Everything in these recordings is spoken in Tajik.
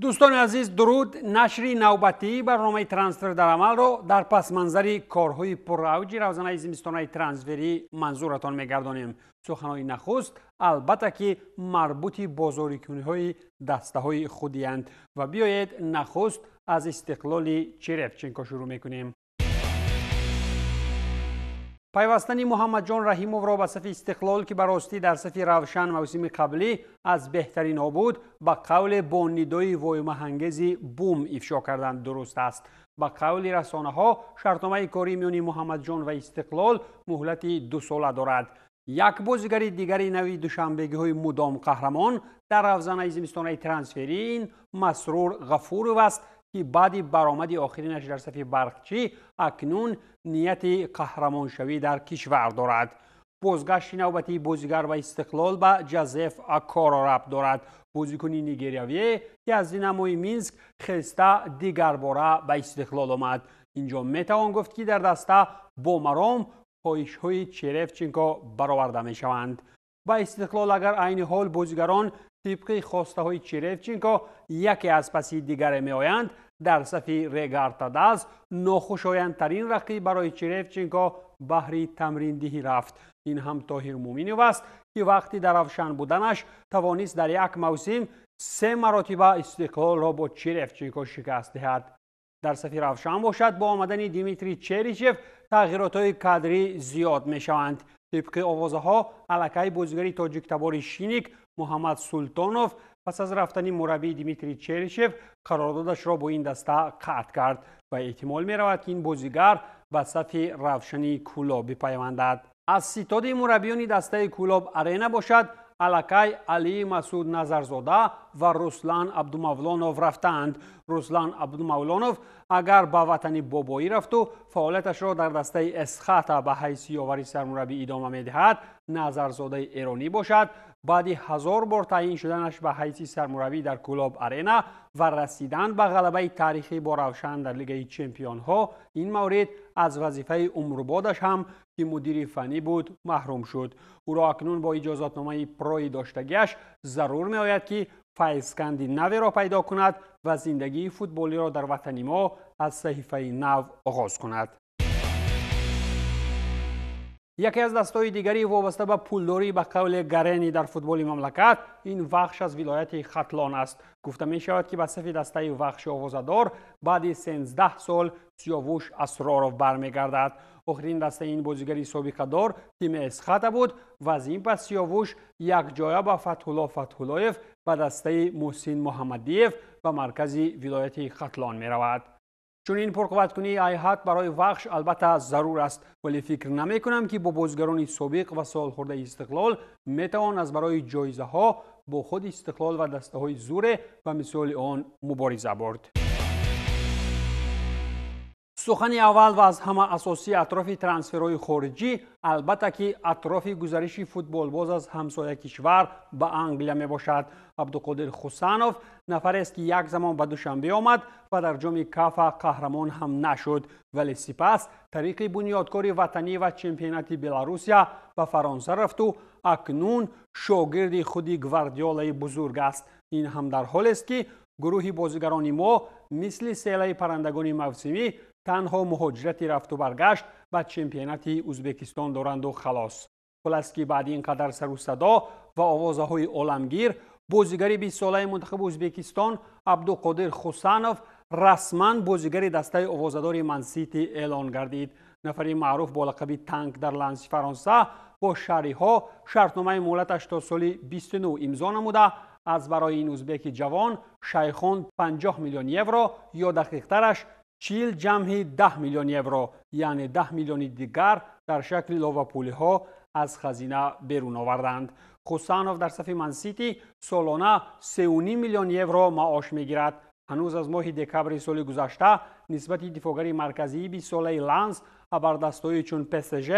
Дӯстони азиз, дуруд. Нашри навбатии барномаи «Трансфер дар амалро» дар пасманзари корҳои пурравҷи равзанаи зимистонаи трансферӣ манзуратон мегардонем. Суханҳои нахуст, албатта, ки марбути бозорикуниҳои дастаҳои худиянд ва биёед, нахуст аз «Истиқлоли» Черевченко шурӯъ мекунем. Пайвастани Муҳаммадҷон Раҳимовро ба сафи «Истиқлол», ки ба ростӣ дар сафи «Равшан» мавсими қаблӣ аз беҳтаринҳо буд, ба қавле бо нидои воимаҳангези бум ифшо карданд, дуруст аст. Ба қавли расонаҳо, шартномаи корӣ миёни Муҳаммадҷон ва «Истиқлол» муҳлати дусола дорад. Як бозигари дигари нави душанбегиҳои мудом қаҳрамон дар равзанаи зимистонаи трансферӣ ин Масрур Ғафуров аст, ки баъди баромади охиринаш дар сафи «Барқчӣ» акнун нияти қаҳрамоншавӣ дар кишвар дорад. Бозгашти навбатии бозигар ба «Истиқлол» ба Ҷазеф Акоро рабт дорад, бозикуни нигериявие, ки аз «Динамои Минск» хеста дигарбора ба «Истиқлол» омад. Инҷо метавон гуфт, ки дар даста бо маром хоҳишҳои Черевченко бароварда мешаванд. Ба «Истиқлол» агар айни ҳол бозигарон тибқи хостаҳои Черевченко яке аз паси дигаре меоянд, дар сафи «Регар-ТадАЗ» нохушояндтарин рақиб барои Черевченко баҳри тамриндиҳӣ рафт. Ин ҳам Тоҳир Муминов аст, ки вақти дар «Равшан» буданаш тавонист дар як мавсим се маротиба «Истиқлолро» бо Черевченко шикаст диҳад. Дар сафи «Равшан» бошад, бо омадани Дмитрий Черишев тағйиротҳои кадрӣ зиёд мешаванд. Тибқи овозаҳо, аллакай бозигари тоҷиктабори «Шиник» Муҳаммад Султонов пас аз рафтани мураббии Дмитрий Черишев қарордодашро бо ин даста қатъ кард ва эҳтимол меравад, ки ин бозигар ба сафи «Равшани Кӯлоб» бипайвандад. Аз ситоди мураббиёни дастаи «Кӯлоб Арена» бошад, аллакай Алии Масуд Назарзода ва Руслан Абдумавлонов рафтаанд. Руслан Абдумавлонов агар ба ватани бобоӣ рафту фаъолияташро дар дастаи «Эсхата» ба ҳайси ёвари сармураббӣ идома медиҳад, Назарзодаи эронӣ бошад, баъди 1000 бор таъйин шуданаш ба ҳайси сармураббӣ дар «Кӯлоб Арена» ва расидан ба ғалабаи таърихӣ бо «Равшан» дар Лигаи чемпионҳо, ин маврид аз вазифаи умрбодаш ҳам, ки мудири фаннӣ буд, маҳрум шуд. Ӯро акнун бо иҷозатномаи прои доштагиаш зарур меояд, ки файзканди наверо пайдо кунад ва зиндагии футболиро дар ватани мо аз саҳифаи нав оғоз кунад. Яке аз дастаҳои дигари вобаста ба пулдорӣ, ба қавли Гарени, дар футболи мамлакат ин «Вахш» аз вилояти Хатлон аст. Гуфта мешавад, ки ба сафи дастаи «Вахши» овозадор баъди 13 сол Сиёвуш Асроров бармегардад. Охирин дастаи ин бозигари собиқадор тими «Эсхата» буд ва аз ин пас Сиёвуш якҷоя ба Фатҳулло Фатҳуллоев ба дастаи Муҳсин Муҳаммадиев ба маркази вилояти Хатлон меравад. Чунин пурқувваткунии ҳайат барои «Вахш» албатта зарур аст, вале фикр намекунам, ки бо бозигарони собиқ ва солхӯрдаи «Истиқлол» метавон аз барои ҷоизаҳо бо худ «Истиқлол» ва дастаҳои зуре ба мисоли он мубориза бурд. Сухани аввал ва аз ҳама асосӣ атрофи трансферҳои хориҷӣ, албатта, ки атрофи гузариши футболбоз аз ҳамсоя кишвар ба Англия мебошад. Абдуқодир Хусанов нафарест, ки як замон ба Душанбе омад ва дар ҷоми Кафа қаҳрамон ҳам нашуд, вале сипас тариқи бунёдкори ватанӣ ва чемпионати Беларусия ба Фаронса рафту акнун шогирди худи Гвардиолаи бузург аст. Ин ҳам дар ҳолест, ки гурӯҳи бозигарони мо мисли селаи паррандагони мавсимӣ танҳо муҳоҷирати рафту баргашт ба чемпионати Ӯзбекистон доранду халос. Хулас, ки баъди ин қадар сару садо ва овозаҳои оламгир, бозигари бистсолаи мунтахаби Ӯзбекистон Абдуқодир Хусанов расман бозигари дастаи овозадори «Мансити» эълон гардид. Нафари маъруф бо лақаби Танк дар Ланси Фаронса бо шаҳриҳо шартномаи муҳлаташ то соли 29 имзо намуда, аз барои ин узбеки ҷавон шайхон 50 миллион евро ё дақиқтараш 40 ҷамъи 10 миллион евро, яъне 10 миллиони дигар дар шакли иловапулиҳо аз хазина берун оварданд. Хусанов дар сафи «Мансити» солона 3,5 миллион евро маош мегирад. Ҳанӯз аз моҳи декабри соли гузашта нисбати дифоъгари марказии бистсолаи Ланс абардастҳои чун ПСЖ,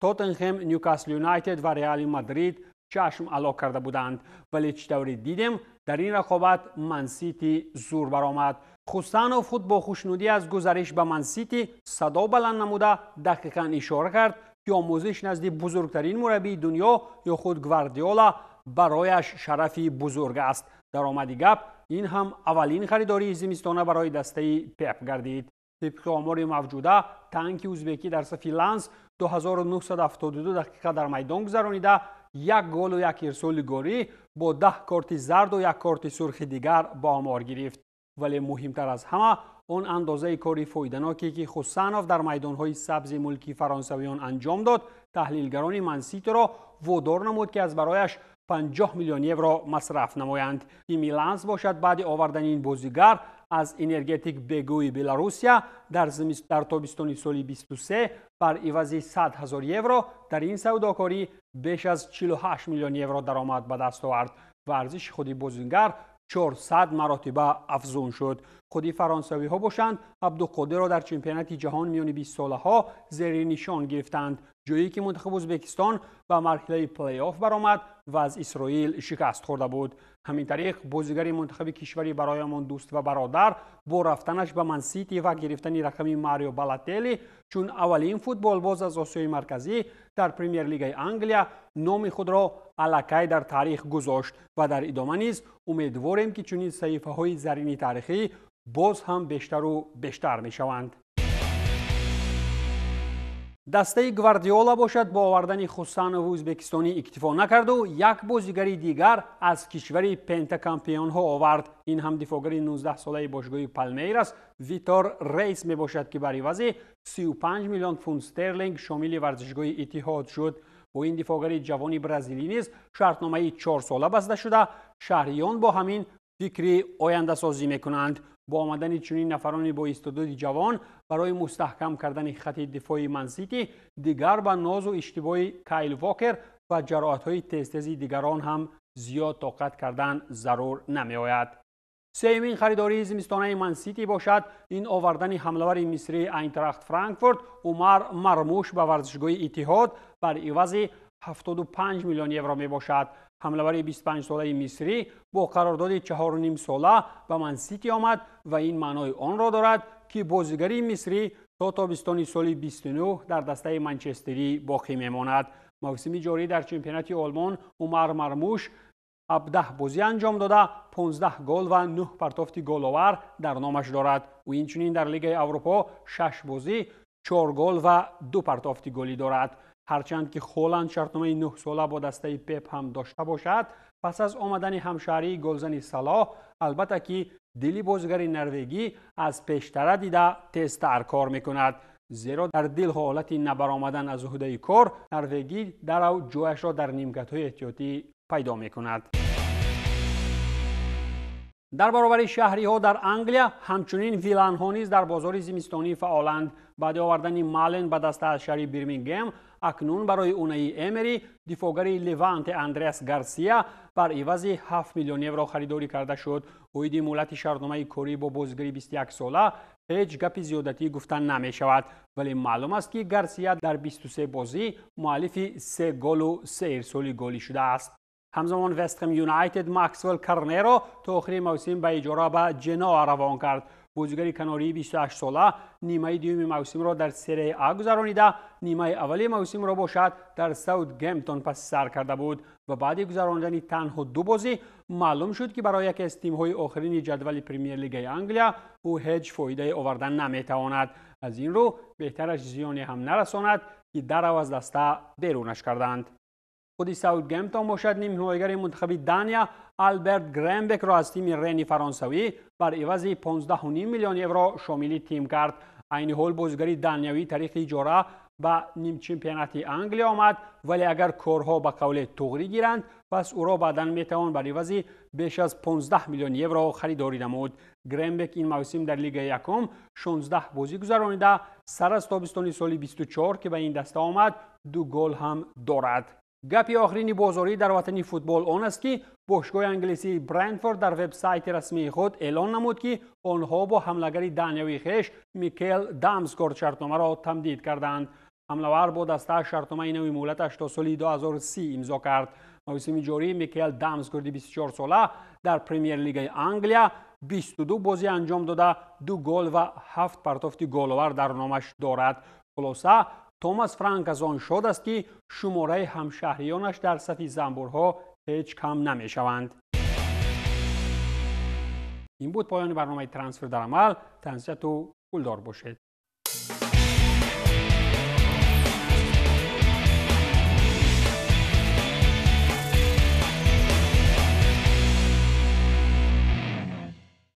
Тоттенхем, Нюкасл Юнайтед ва Реали Мадрид чашм ало карда буданд, вале чӣ тавре дидем, дар ин рақобат «Мансити» зур баромад. Хусанов худ бо хушнудӣ аз гузариш ба «Мансити» садо баланд намуда, дақиқан ишора кард, ки омӯзиш назди бузургтарин мураббии дунё ё худ Гвардиола барояш шарафи бузург аст. Даромади гап Ин ҳам аввалин харидории зимистона барои дастаи Пеп гардид. Тибқи омори мавҷуда, танки узбекӣ дар сафи Ланс 2972 дақиқа дар майдон гузаронида, як голу як ирсоли голӣ бо 10 корти зарду як корти сурхи дигар ба омор гирифт. Вале муҳимтар аз ҳама он андозаи кори фоиданоке, ки Хусанов дар майдонҳои сабзи мулки фаронсавиён анҷом дод, таҳлилгарони Манситоро водор намуд, ки аз барояш 50 миллион евро масраф намоянд. Тими Ланс бошад, баъди овардани ин бозигар аз Энергетик Бегӯи Беларусия дар тобистони соли 23 бар ивази 100 ҳазор евро дар ин савдокорӣ беш аз 48 миллион евро даромад ба даст овард ва арзиши худи бозингар 400 маротиба афзун шуд. Худи фаронсавиҳо бошанд, Абдуқодирро дар чемпионати ҷаҳон миёни 20 солаҳо зери нишон гирифтанд, ҷое ки мунтахаби Ӯзбекистон ба марҳилаи плей-офф баромад ва аз Исроил шикаст хӯрда буд. Ҳамин тариқ, бозигари мунтахаби кишвари бароямон дӯст ва бародар бо рафтанаш ба Мансити ва гирифтани рақами Марио Балотелли чун аввалин футболбоз аз Осиёи Марказӣ дар Премер-лигаи Англия номи худро аллакай дар таърих гузошт ва дар идома низ умедворем, ки чунин саҳифаҳои зарини таърихӣ боз ҳам бештару бештар мешаванд. Дастаи Гвардиола бошад, бо овардани Хусанову ӯзбекистонӣ иктифо накарду як бозигари дигар аз кишвари пентакампионҳо овард. Ин ҳам дифоъгари 19-солаи бошгоҳи Палмейрас Витор Рейс мебошад, ки бар ивази 35 миллион фунт стерлинг шомили варзишгоҳи Иттиҳод шуд. Бо ин дифоъгари ҷавони бразилӣ низ шартномаи 4сола баста шуда, шаҳриён бо ҳамин фикри ояндасозӣ мекунанд. Бо омадани чунин нафарони бо истеъдоди ҷавон барои мустаҳкам кардани хати дифои Мансити дигар ба нозу иштибоҳи Кайл Вокер ва ҷароҳатҳои тезтези дигарон ҳам зиёд тоқат кардан зарур намеояд. Сеюмин харидории зимистонаи Мансити бошад, ин овардани ҳамлавари мисрии Айнтрахт Франкфурт Умар Мармуш ба варзишгоҳи Иттиҳод бар ивази 75 миллион евро мебошад. Ҳамлавари 25-солаи мисрӣ бо қарордоди 4,5 сола ба Мансити омад ва ин маънои онро дорад, ки бозигари мисрӣ то тобистони соли 29 дар дастаи манчестерӣ боқӣ мемонад. Мавсими ҷорӣ дар чемпионати Олмон Умар Мармуш 17 бозӣ анҷом дода, 15 гол ва 9 партофти головар дар номаш дорад. Ӯ инчунин дар Лигаи Аврупо 6 бозӣ, 4 гол ва 2 партофти голӣ дорад. Ҳарчанд ки Холанд шартномаи 9сола бо дастаи Пеп ҳам дошта бошад, пас аз омадани ҳамшаҳрии голзани Салоҳ, албатта ки дили бозигари норвегӣ аз пештара дида тезтар кор мекунад, зеро дар дил ҳолати набаромадан аз уҳдаи кор норвегӣ дарав ҷояшро дар нимкатҳои эҳтиётӣ пайдо мекунад. Дар баробари шаҳриҳо дар Англия ҳамчунин виланҳо низ дар бозори зимистонӣ фаъоланд. Баъди овардани Мален ба даста аз шаҳри Бирмингем, акнун барои Унаи Эмери дифоъгари Леванте Андреас Гарсия бар ивази 7 миллион евро харидорӣ карда шуд. Оиди муҳлати шартномаи корӣ бо бозигари 21сола ҳеҷ гапи зиёдатӣ гуфта намешавад, вале маълум аст, ки Гарсия дар 23 бозӣ муаллифи се голу се ирсоли голӣ шудааст. Ҳамзамон Вестхэм Юнайтед Максвелл Карнеро то охири мавсим ба иҷора ба Ҷеноа равон кард. Бозигари канории 28сола нимаи дуюми мавсимро дар Серияи А гузаронида, нимаи аввали мавсимро бошад, дар Саутгемптон паси сар карда буд ва баъди гузаронидани танҳо ду бозӣ маълум шуд, ки барои яке аз тимҳои охирини ҷадвали Премер-лигаи Англия ӯ ҳеҷ фоидае овардан наметавонад. Аз ин рӯ беҳтараш зиёне ҳам нарасонад, ки дарав аз даста берунаш карданд. Худи Саутгемптон бошад, нимҳимоягари мунтахаби Дания Алберт Грембекро аз тими Рени фаронсавӣ бар ивази 15,5 миллион евро шомили тим кард. Айни ҳол бозигари даниявӣ тариқи иҷора ба нимчемпионати Англия омад, вале агар корҳо ба қавле туғрӣ гиранд, пас ӯро баъдан метавон бар ивази беш аз 15 миллион евро харидорӣ намуд. Грембек ин мавсим дар Лигаи якум 16 бозӣ гузаронида, сар аз тобистони соли 24, ки ба ин даста омад, ду гол ҳам дорад. Гапи охирини бозорӣ дар ватани футбол он аст, ки бошгоҳи англисии Брентфорд дар вебсайти расмии худ эълон намуд, ки онҳо бо ҳамлагари даниявии хеш Микел Дамсгорд шартномаро тамдид карданд. Ҳамлавар бо дастааш шартномаи нави муҳлаташ то соли 2030 имзо кард. Мавсими ҷорӣ Микел Дамсгорди 24сола дар Премер-лигаи Англия 22 бозӣ анҷом дода, ду гол ва ҳафт партофти головар дар номаш дорад. Хулоса, Томас Франк аз он шод аст, ки шумораи ҳамшаҳриёнаш дар сафи занбурҳо ҳеҷ кам намешаванд. Ин буд поёни барномаи «Трансфер дар амал». Тансиҳату пулдор бошед.